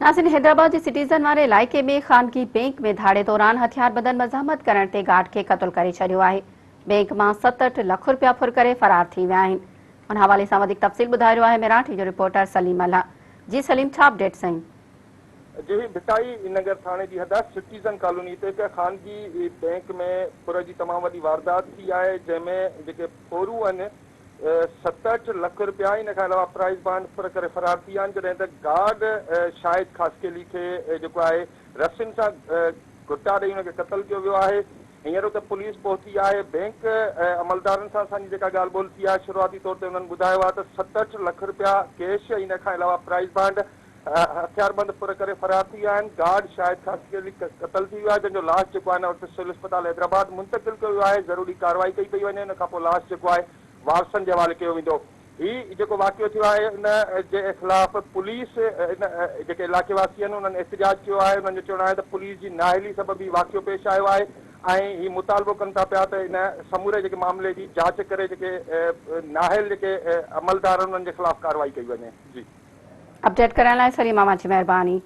ناظرين حيدرآباد جي سٽيزن واري علائقي ۾ خانگي بينڪ ۾ ڌاڙي دوران هٿياربندن مزاحمت ڪرڻ تي گارڊ کي قتل ڪري ڇڏيو آهي، بينڪ مان ست اٺ لک رپيا ڦر ڪري فرار ٿي ويا آهن. ان حوالي سان وڌيڪ تفصيل ٻڌائي رهيو آهي ميران ٽي جو رپورٽر سليم ملاح. جي سليم ڇا اپڊيٽ سائين. جي ڀٽائي نگر ٿاڻي جي حد سٽيزن ڪالوني تي هڪ خانگي بينڪ ۾ ڦر جي تمام وڏي واردات ٿي آهي جنهن ۾ جيڪي ڦورو آهن ست اٺ لک رپيا ان کان علاوه پرائز بانڊ ڦر ڪري فرار ٿي ويا آهن جڏهن ته گارڊ شاهد خاصخيلي کي جيڪو آهي رسين سان گهٽا ڏئي ان کي قتل ڪيو ويو آهي هينئر اتي پوليس پهتي آهي بينڪ عملدارن سان اسان جي جيڪا ڳالهه ٻولهه ٿي آهي شروعاتي طور تي انهن ٻڌايو آهي ته ست اٺ لک رپيا ڪيش ۽ ان کان علاوه پرائز بانڊ هٿياربند ڦر ڪري فرار ٿي ويا آهن، گارڊ شاهد خاصخيلي قتل ٿي ويو آهي، جنهن جو لاش جيڪو آهي هن وقت سول اسپتال حيدرآباد منتقل ڪيو ويو آهي، ضروري ڪارروائي ڪئي پئي وڃي، ان کانپوء لاش جيڪو آهي وارثن جي حوالي ڪيو ويندو. هي جيڪو واقعو ٿيو آهي ان جي خلاف پوليس ان جيڪي علائقي واسي آهن انهن احتجاج ڪيو آهي، انهن جو چوڻ آهي ته پوليس جي نااهلي سبب هي واقعو پيش آيو آهي ۽ هي مطالبو ڪن ٿا پيا ته ان سموري جيڪي معاملي جي جاچ ڪري جيڪي نااهل جيڪي عملدار آهن انهن جي خلاف ڪارروائي ڪئي وڃي. جي. اپڊيٽ ڪرڻ لاء سليم اوهان جي مهرباني.